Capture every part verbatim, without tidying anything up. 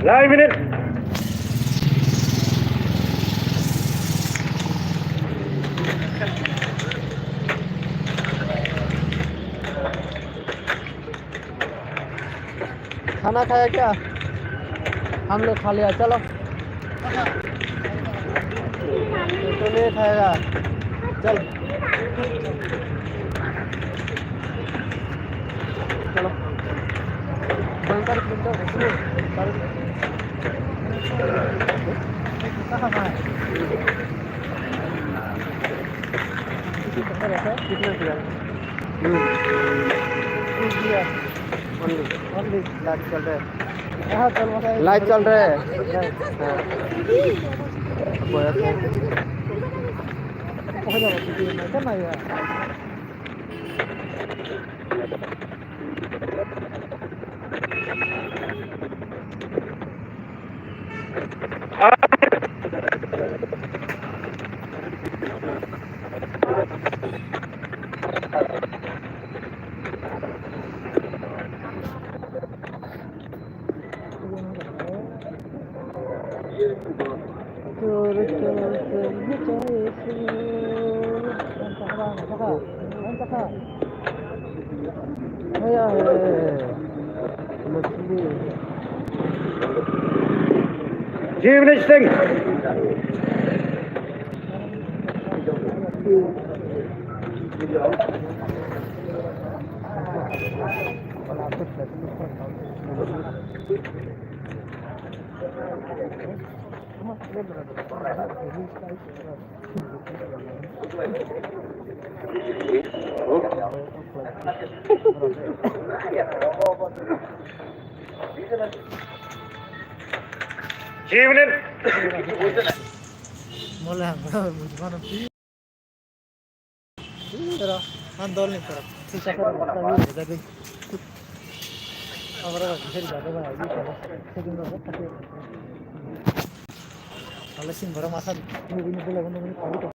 Lai minute. खाना खाया क्या? हम लोग खा लिया, चलो। तो नहीं खाएगा, चल। चलो। बंद कर, बंद कर। कहाँ, कहाँ है? कितना किया? हम्म। एक दिया। Only, only light चल रहा है। हाँ, चल रहा है। Light चल रहा है। हाँ। हो जाओ, किसी में क्या ना यार। Evening Sting. Evening. Mola, bujiman. Pero, ang dol ni pero. Sisa ko, jadi. Abra ba, sisa jadi ba, ini kalau. Sejumlah apa? Kalau sih, baru masa, ini, ini boleh, ini, ini, kalau.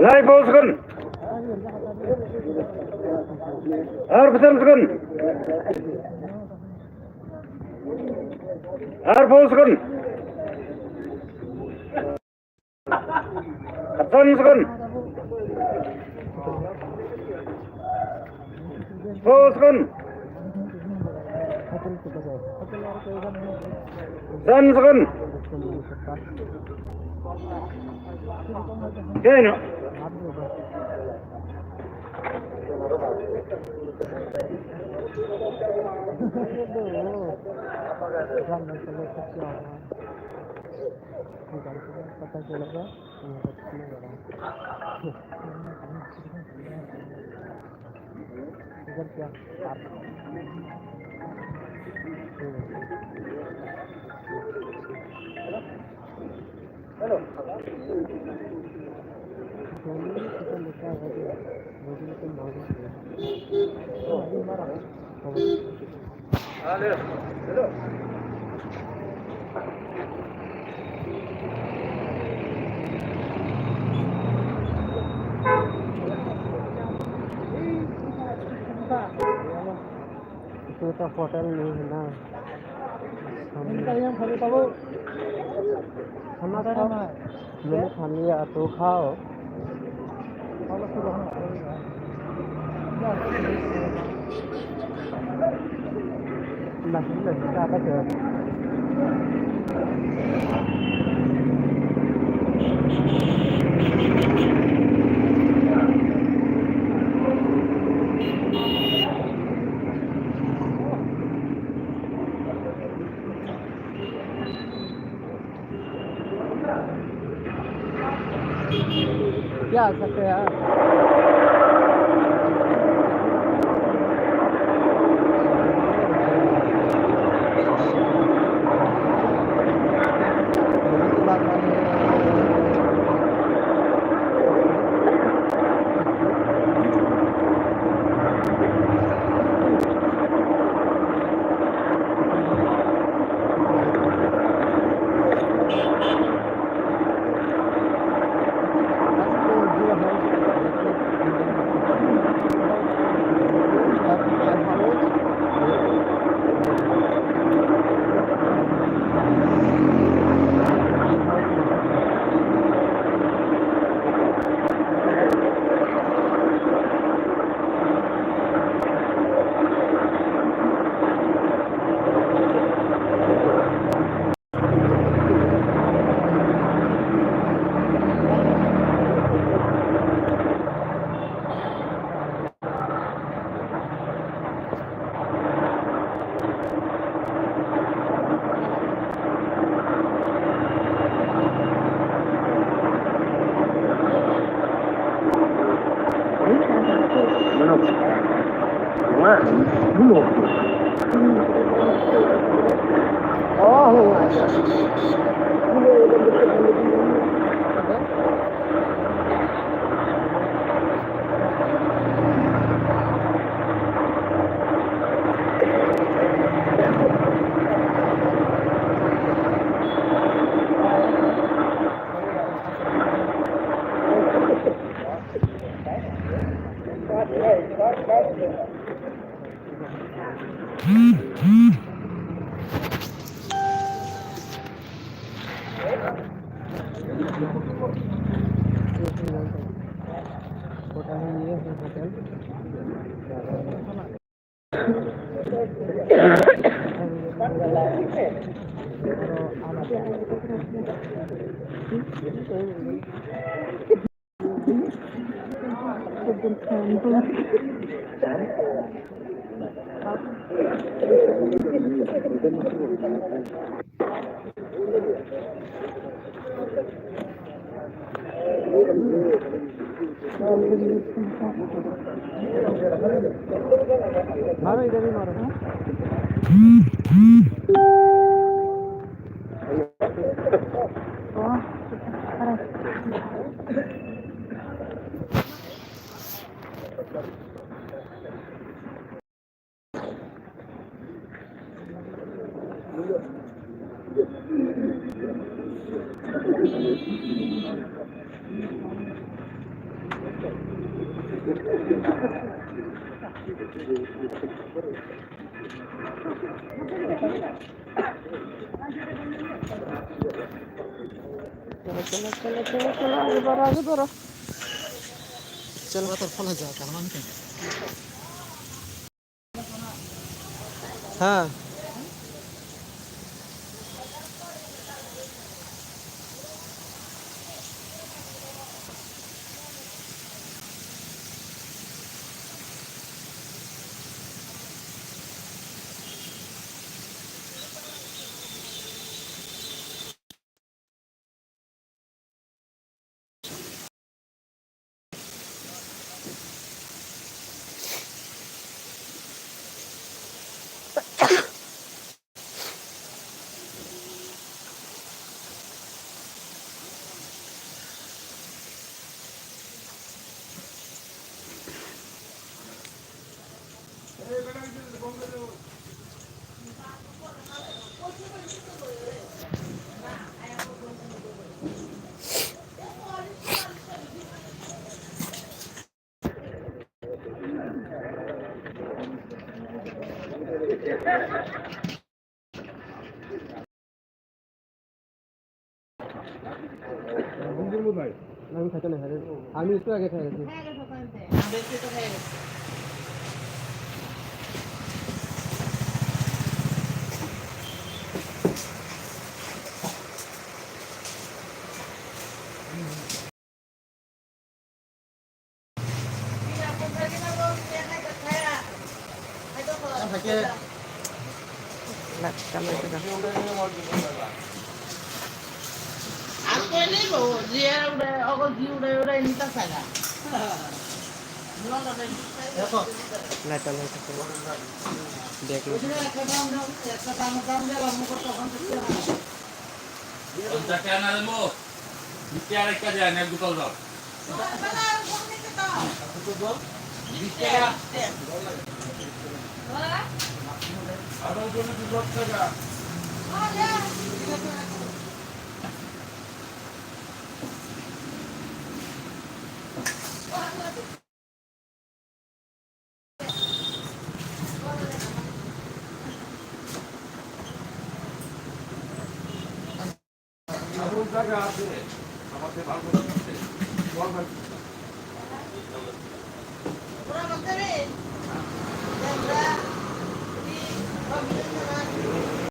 Lai bosgun. Ar bosgun. Ar bosgun. Khatsan sekon. Sepuluh sekon. San sekon. Keno. Itu tak hotel ni na. Ini kalian baru tahu. Sama kan? Mene khani ya to khao. Nahi nahi ka ka. क्या आ सकते हैं यार? Cholo, cholo, cholo, cholo, cholo, aage baro, aage baro. Cholo, atar phala ja, kaham khe. Ha. Nang khaito nai, ani sto age khai. Laita, laita. Bag laita. Pisa arekka diyan, ek botol daw.